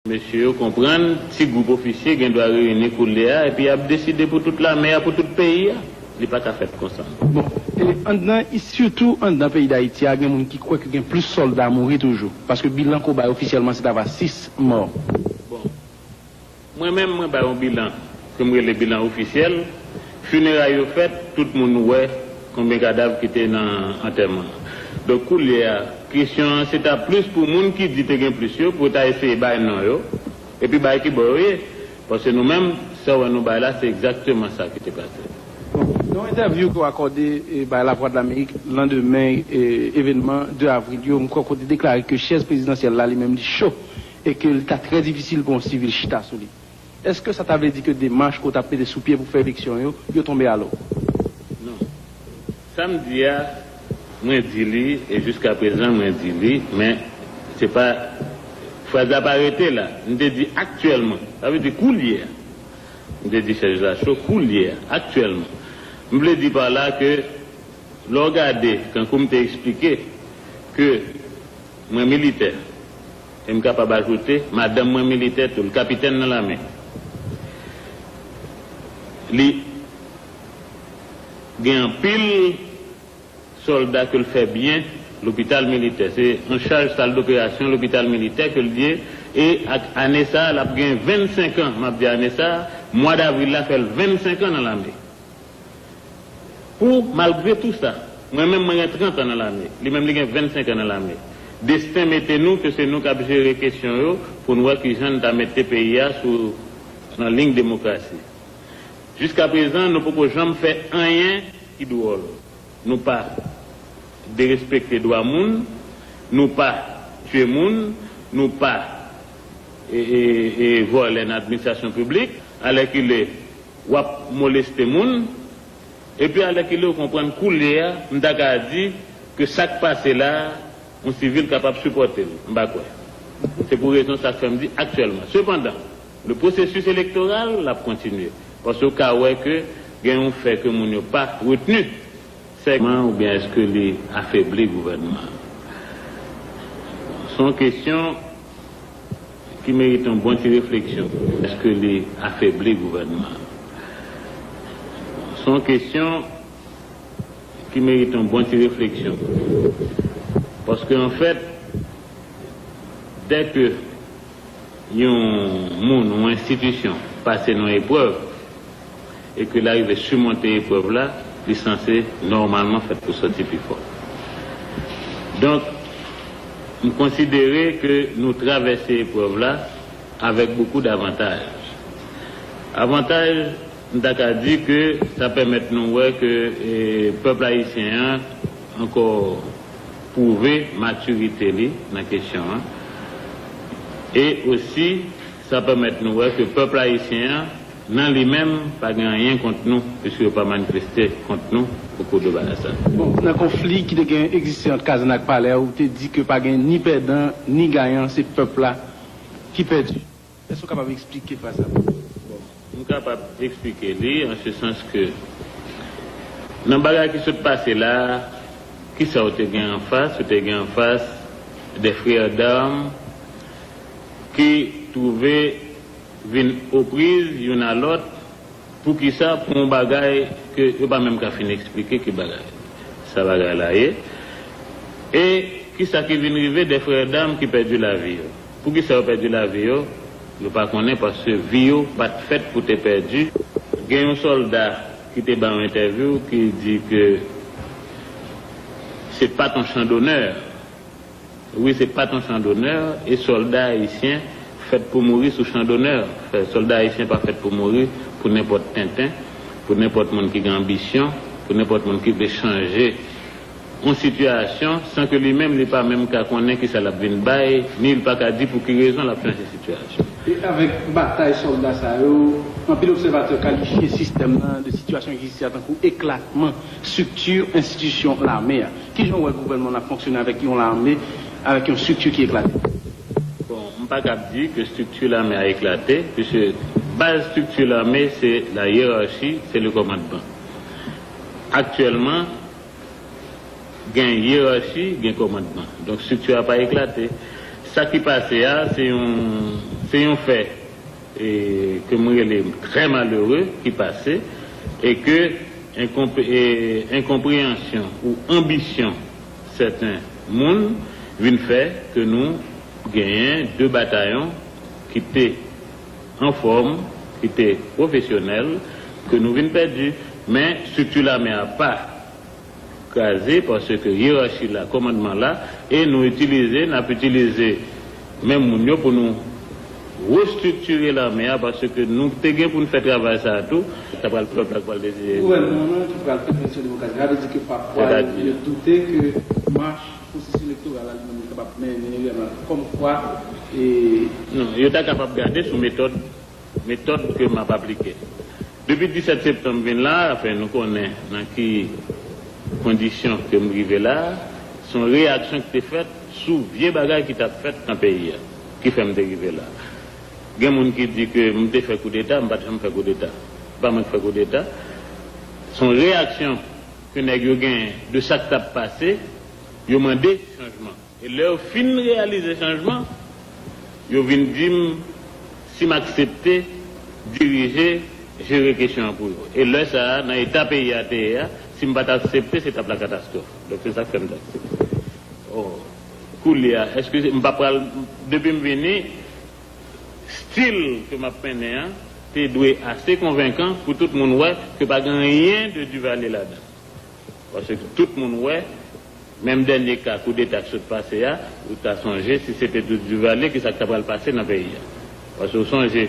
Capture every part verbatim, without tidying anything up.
Mesye yo konprann, ti gwoup ofisye gen dwa reyini koulye a, epi y ap deside pou tout lame a, pou tout peyi a. Li pa ka fèt konsa. Bon, e anndan, sitou anndan peyi Dayiti a, gen moun ki kwè ke gen plis sòlda mouri toujou. Paske bilan ke w bay ofisyèlman, se ta va sis mò. Bon, mwen menm, mwen bay yon bilan ke m rele bilan ofisyèl. Fineray yo fèt, tout moun wè konbyen kadav ki te nan antèman an. Donk, koulye a, kesyon an, se ta plis pou moun ki di te gen plis yo, pou yo ta eseye bay non yo, epi bay ki bò yo ye. Paske nou menm, sa w wè nou bay la, se egzakteman sa ki te pase. Nan yon entèvyou ke w akòde, e, bay Lavwadlamerik landemen, e, evenman de avril yo, m kwè ke w te deklare ke chèz prezidansyèl la, li menm, li cho e ke li ta trè difisil pou yon sivil chita sou li. Èske sa ta vle di ke demach ke w t ap mete sou pye pou fè eleksyon yo, yo tonbe alò? Non. Sa m di a, mwen di li, e jiskaprezan mwen di li, men se pa, fraz la pa rete la. M te di aktyèlman, sa vle di koulye a. M te di chèz la cho koulye a, aktyèlman. M vle di pa la ke lè w gade, kankou m te eksplike, ke mwen militè, e m kapab ajoute, madanm mwen militè tou, l kapitèn nan lame. Li gen anpil sòlda ke l fè byen lopital militè. Se an chaj sal doperasyon lopital militè ke l ye, e ak ane sa a, l ap gen vennsenk an, m ap di ane sa a, mwa davril la fè l vennsenk an nan lame. Pou, malgre tou sa, mwen menm, mwen gen trant an nan lame, li menm, li gen vennsenk an nan lame. Desten mete nou ke se nou k ap jere kesyon yo pou n wè kijan n ta mete peyi a sou, nan liy demokrasi. Jiskaprezan, nou poko janm fè anyen ki dwòl. Nou pa derespekte dwa moun, nou pa tiye moun, nou pa, e, e, e, vòlè nan administrasyon piblik, alèkile w ap moleste moun, epi alèkile w konprann koulye a, m ta ka di ke sa k pase la a, yon sivil kapab sipòte l, m pa kwè. Se pou rezon sa k fè m di aktyèlman. Sepandan, le processus électoral l ap kontinye, paske w ka wè ke gen yon fè ke moun yo pa retni, sègman, oubyen èske li afebli gouvènman an? Se yon kesyon ki merite yon bon ti refleksyon. Èske li afebli gouvènman an? Se yon kesyon ki merite yon bon ti refleksyon. Paske, anfèt, dèke yon moun, yon enstitisyon pase nan eprèv, e ke l arive simonte eprèv la, li sanse nòmalman fèt pou sòti pi fò. Donk, m konsidere ke nou travèse eprèv la avèk bokou davantaj. Avantaj, m ta ka di ke sa pèmèt nou wè ke, e, pèp ayisyen an ankò pwouve matirite li nan kesyon an. E osi, sa pèmèt nou wè ke pèp ayisyen an, nan li menm, pa gen anyen kont nou, piske yo pa manifeste kont nou okou de bagay sa. Bon, nan konfli ki te gen egziste ant Kazan ak Palè a, ou te di ke pa gen ni pèdan, ni gayan, se pèp la ki pèdi. Èske w kapab eksplike fraz sa pou nou? Bon, m kapab eksplike li, an se sans ke nan bagay ki sot pase la a, kisa w te gen anfas? Ou te gen anfas de frères d'armes ki twouve vin opriz youn a lòt. Poukisa? Pou yon bagay ke yo pa menm ka fin eksplike ki bagay sa bagay la ye. E kisa ki vin rive de frères d'armes ki pèdi lavi yo? Poukisa yo pèdi lavi yo? Yo pa konnen, paske vi yo pa t fèt pou te pèdi. Gen yon sòlda ki te bay yon entèvyou ki di ke se pa t yon chan donè. Wi, se pa t yon chan donè, e sòlda ayisyen fèt pou mouri sou chan donè. Fè, sòlda ayisyen pa fèt pou mouri pou nenpòt tenten, pou nenpòt moun ki gen anbisyon, pou nenpòt moun ki vle chanje yon sitiyasyon san ke li menm, li pa menm ka konnen kisa l ap vin bay, ni li pa ka di pou ki rezon l ap chanje sitiyasyon. E avèk batay sòlda sa yo, anpil obsèvatè kalifye sistèm nan de sitiyasyon ki egziste a tankou eklatman estrikti enstitisyon lame a. Kijan w wè gouvènman an ap fonksyone avèk yon lame, avèk yon estrikti ki eklate? Bon, m pa kab di ke estrikti lame a eklate, piske baz estrikti lame, se la yerachi, se le kòmandman. Aktyèlman, gen yerachi, gen kòmandman. Donk, estrikti a pa eklate. Sa ki pase a, se yon, Se yon fè e, ke m rele trè malere ki pase e ke enkonp- e, enkonpreyansyon ou anbisyon sèten moun vin fè ke nou genyen de batayon ki te anfòm, ki te pwofesyonèl, ke nou vin pèdi. Men estrikti lame a pa kraze paske yerachi la, kòmandman la, e nou itilize, n ap itilize menm moun yo pou nou restriktire lame a paske nou te gen pou n fè travay sa a tou. Sa pral pèp la k pral deside. Gouvènman an ki pral fè tranzisyon demokratik la vle di ke pafwa yo, yo doute ke mach pwosesis elektoral la li menm li kapab mennen, kòmkwa e. Non, yo ta kapab gade sou metòd metòd ke m ap aplike. Depi disèt septanm vin la, anfen, nou konnen nan ki kondisyon ke m rive la, se yon reyaksyon ki te fèt sou vye bagay ki t ap fèt nan peyi a, ki fè m te rive la. Gen moun ki di ke m te fè koudeta, m pa t janm fè koudeta. Se pa mwen ki fè koudeta. Se yon reyaksyon ke nèg yo genyen de sa k t ap pase, yo mande chanjman. E lè yo fin reyalize chanjman, yo vin di m si m aksepte dirije, jere kesyon an pou yo. E lè sa a, nan eta peyi a te ye a, si m pa t aksepte, se t ap la katastwòf. Donk, se sa k fè m t aksepte. Oh, koulye a, èske se- m pa pral, depi m vini, stil ke m ap mennen an, te dwe ase konvenkan pou tout moun wè ke pa gen anyen de Duvalier ladan. Paske tout moun wè, menm dènye ka koudeta k sot pase a, ou ta sonje si se te Duvalier, kisa k ta pral pase nan peyi a. Paske ou sonje,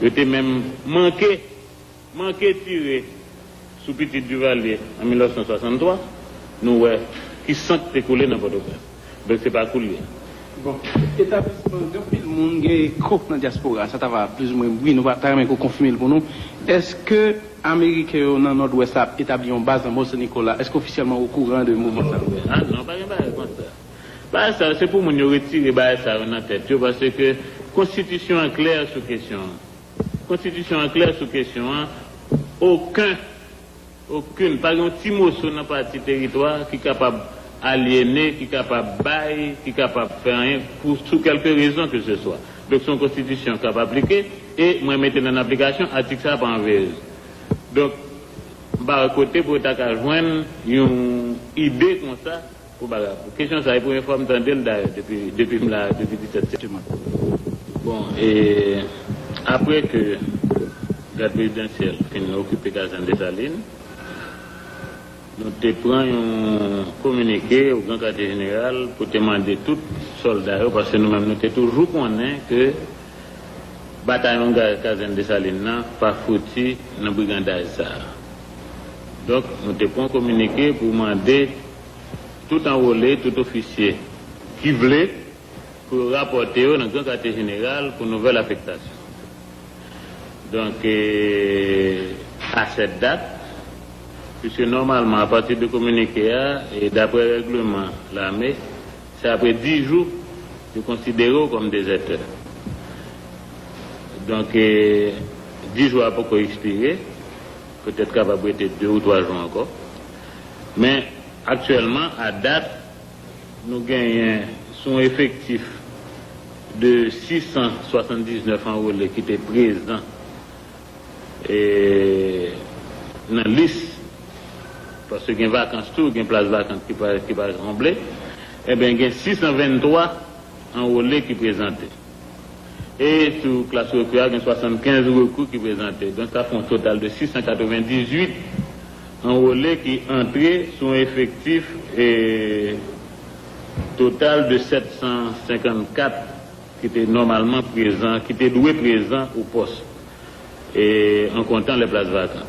yo te menm manke, manke tire sou pitit Duvalier an mil nèf san swasanntwa, nou wè ki san k te koule nan Pòtoprens. Donk se pa koulye a. Bon, etablisman, gen anpil moun, gen eko nan dyaspora, sa ta va plizoumwen, wi, nou va ta renmen ke w konfime l pou nou. Èske Ameriken yo nan Nòdwès la ap etabli yon baz nan Mont Sen Nikola? Èske ofisyèlman ou okouran de mouvman sa a? Ah non, pa gen bagay konsa. Bagay sa yo, se pou moun yo retire bagay sa yo nan tèt yo, paske konstitisyon an klè sou kesyon an. Konstitisyon an klè sou kesyon an. Okenn, okenn, pa gen yon ti moso nan pati teritwa ki kapab alyene, ki kapab bay, ki kapab fè anyen pou, sou kèlke rezon ke se swa. Donk, se yon konstitisyon k ap aplike, e mwen mete l an aplikasyon, atik sa a pa anveye l. Donk, m pa wè kote pou yo ta ka jwenn yon ide konsa pou bagay. Kesyon sa a, e premye fwa m tande l dayè depi, depi m la, depi disèt septanm. Bon, e apre ke gad prezidansyèl fin okipe Kazèn Desalin, nou te pran yon kominike o Gran Katye Jeneral pou te mande tout sòlda yo, paske nou menm nou te toujou konnen ke batayon ga- Kazèn Desalin nan pa fouti nan brigandaj sa a. Donk, nou te pran kominike pou mande tout anwole, tout ofisye ki vle, pou yo rapòte yo nan Gran Katye Jeneral pou nouvèl afektasyon. Donk, e, à cette date, puisque normalement, à partir de kominike a, e daprè règleman lame, se apre dis jou, yo konsidere w kòm dezètè. Donk, e, dis jou a poko ekspire, petèt kapab rete de ou twa jou ankò. Men, aktyèlman, à date, nou genyen sou yon efektif de sis san swasanndiznèf anwole ki te prezan, e, nan lis, paske gen vakans tou, gen plas vakant ki pa, ki pa konble, ebyen, gen sis san venntwa anwole ki prezante. E sou klas rekri a, gen swasannkenz rekri ki prezante. Donk, sa fè yon total de sis san katrevendizuit anwole ki antre sou yon efektif, e, total de sèt san senkannkat ki te nòmalman prezan, ki te dwe prezan o pòs, e, an kontan lè plas vakan.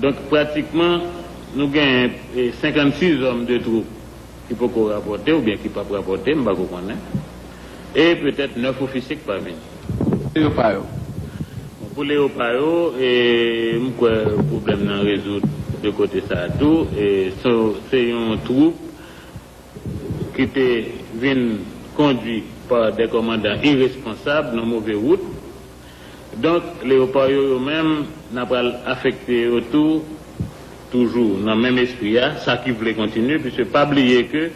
Donk, pratikman, nou genyen, e, senkannsis zòm de twoup ki poko rapòte oubyen ki p ap rapòte, m pa ko konnen. E petèt nèf ofisye ki pa vini. Leopa yo. Bon, pou Leopa yo, e, m kwè pwoblèm nan rezoud de kote sa a tou. E, se, se yon twoup ki te vin kondui pa de kòmandan iresponsab nan move wout. Donk, Leopa yo, yo menm, n a pral afekte yo tou, toujou nan menm espri a, sa ki vle kontinye, piske pa bliye ke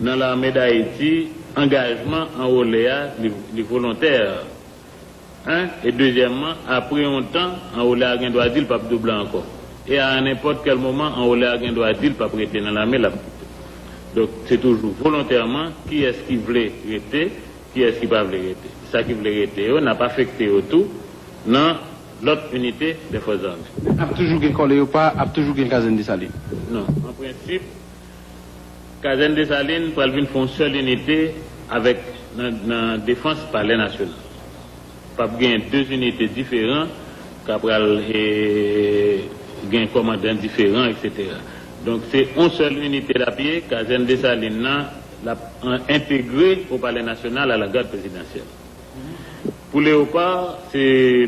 nan Lame d Ayiti, angajman anwole a, li, li volontè. En, e dezyèmman, apre yon tan, Anwolè a gen dwa di l p ap double ankò. E a nenpòt kèl moman, Anwolè a gen dwa di l p ap rete nan lame, l ap kite. Donk, se toujou volontèman kiyès ki vle rete, kiyès ki pa vle rete. Sa ki vle rete yo, n ap afekte yo tou nan lòt inite dè fòs zame. Ap toujou gen kò Leopard, ap toujou gen kazèn Desalin. Non, an prensip, kazèn Desalin pral vin fè yon sèl inite avèk nan, nan defans Palè Nasyonal. P ap gen de inite diferan k ap pral e, gen kòmandan diferan, etsetera. Donk, se yon sèl inite l ap ye, kazèn Desalin nan, l ap an- entegre o Palè Nasyonal a la Gad Prezidansyèl. Pou Leopard, se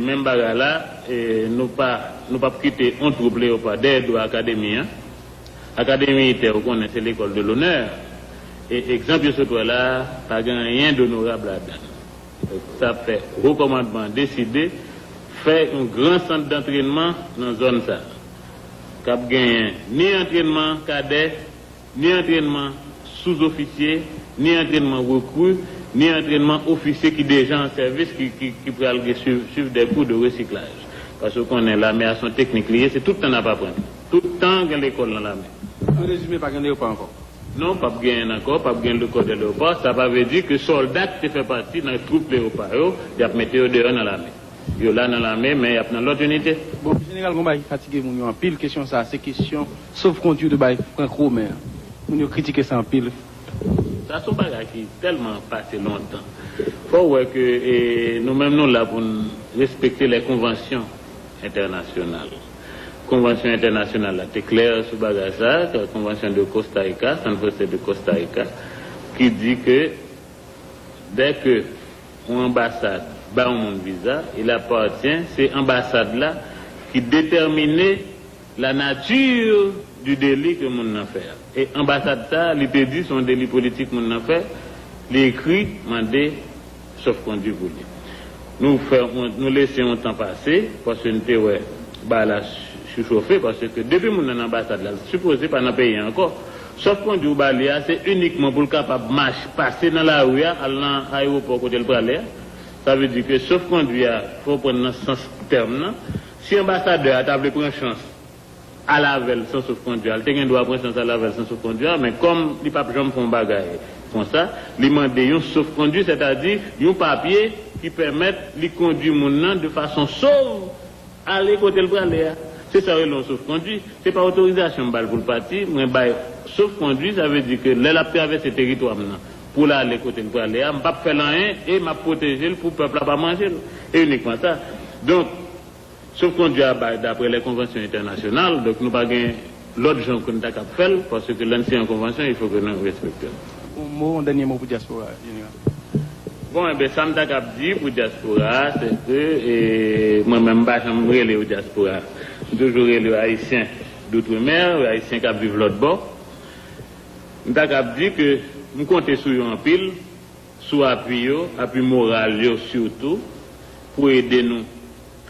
menm bagay la, e, nou pa, nou p ap kite yon twoup Leopard dèyè do akademi an. Akademi itè, ou konnen, se lekòl de lonè. E egzanp yo sot wè la, pa gen anyen donorab ladan l. Sa ap fè wo kòmandman an deside fè yon gran sant dantrenman nan zòn sa a, k ap genyen ni antrenman kadè, ni antrenman souzofisye, ni antrenman rekri, ni antrenman ofisye ki deja an sèvis, ki, ki, ki pral gen swiv, swiv dè kou de resiklaj. Paske w konnen lame a se yon teknik li ye, se tout tan n ap aprann. Tout tan gen lekòl nan lame. An rezime, pa gen Leopard ankò. Non, p ap genyen ankò, p ap gen lekòl dè Leopard. Sa pa vle di ke sòlda ki te fè pati nan twoup Leopard yo, y ap mete yo deyò nan lame. Yo la nan lame, men y ap nan lòt inite. Bon, Jeneral, gon bagay ki fatige moun yo anpil, kesyon sa a, se kesyon sofkondui de bay Frank Romain an. Moun yo kritike sa anpil. Sa se yon bagay ki tèlman pase lontan. Fò w wè ke e, nou menm nou la pou n respekte lè konvansyon entènasyonal. Konvansyon entènasyonal la te klè sou bagay sa, konvansyon de Costa Rica, San José de Costa Rica, ki di ke dè ke yon anbasad ba yon moun viza, il appartient, se anbasad la ki detèmine la nature du délit ke moun nan fè a. E anbasad sa, li te di se yon deli politik moun nan fè, li ekri mande sòfkondui pou li. Nou fè, nou lese yon tan pase, paske nou te wè bagay la sichofe, paske depi moun nan nan anbasad la, l sipoze pa nan peyi a ankò. Sòfkondui ou ba li a, se inikman pou l kapab mache, pase nan lari a, al nan ayewopò kote l prale a. Sa vle di ke sòfkondui a, fò w pran nan sans tèm nan. Si anbasadè a ta vle pran chans al avè l san sòfkondui a, li te gen dwa pran chans al avè l san sòfkondui a, men kòm li p ap janm fè yon bagay konsa, li mande yon sòfkondui, sètadi yon papye ki pèmèt li kondui moun nan de fason sòv ale kote l prale a. Se sa yo rele yon sòfkondui. Se pa otorizasyon m ba l pou l pati, mwen bay sòfkondui, sa vle di ke lè l ap travèse teritwa m nan pou l ale kote l prale a, m p ap fè l anyen e m ap pwoteje l pou pèp la pa manje l. E inikman sa. Donk, sòfkondui a bay daprè lè konvansyon entènasyonal, donk nou pa gen lòt jan ke n ta kab fè l, paske lè n siyen yon konvansyon, il faut que nou respekte l. Yon mo, yon dènye mo pou dyaspora a, Jeneral. Bon, enben, sa m ta kab di pou dyaspora a, se ke e, mwen menm, m pa janm rele yo dyaspora. M toujou rele yo Ayisyen doutremer, Ayisyen k ap viv lòt bò. M ta kab di ke m konte sou yo anpil, sou apui yo, apui moral yo sitou, pou ede nou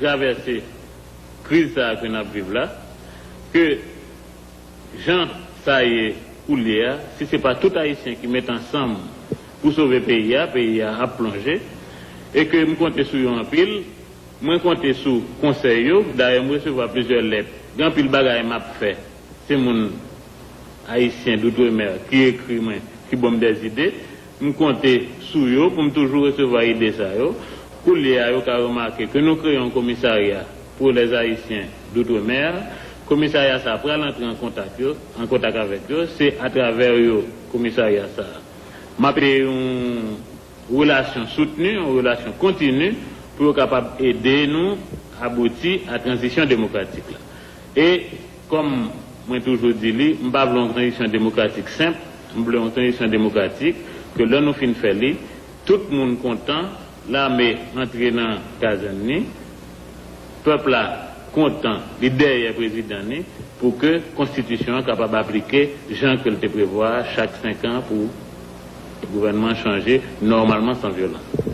travèse kriz sa a ke n ap viv la, ke jan sa ye koulye a, si se pa tout Ayisyen ki met ansanm pou sove peyi a, peyi a ap plonje, e ke m konte sou yo anpil, mwen konte sou konsèy yo, dayè m resevwa plizyè lèt, gen anpil bagay m ap fè, se moun Ayisyen doutremer ki ekri mwen, ki ban m dèzide. M konte sou yo pou m toujou resevwa ide sa yo. Koulye a, yo ka remake ke nou kreye yon komisarya pou lèzayisyen doutremer. Komisarya sa a pral antre an kontak yo, an kontak avèk yo. Se atravè yo komisarya sa a m ap ede yon relasyon soutni, yon relasyon kontini pou yo kapab ede nou abouti a tranzisyon demokratik la. E kòm mwen toujou di li, m pa vle yon tranzisyon demokratik senp, m vle yon tranzisyon demokratik ke lè nou fin fè li, tout moun kontan, lame antre nan kazèn li, pèp la kontan, li dèyè prezidan li, pou ke konstitisyon an kapab aplike jan ke l te prevwa a chak senk an pou gouvènman an chanje nòmalman san vyolans.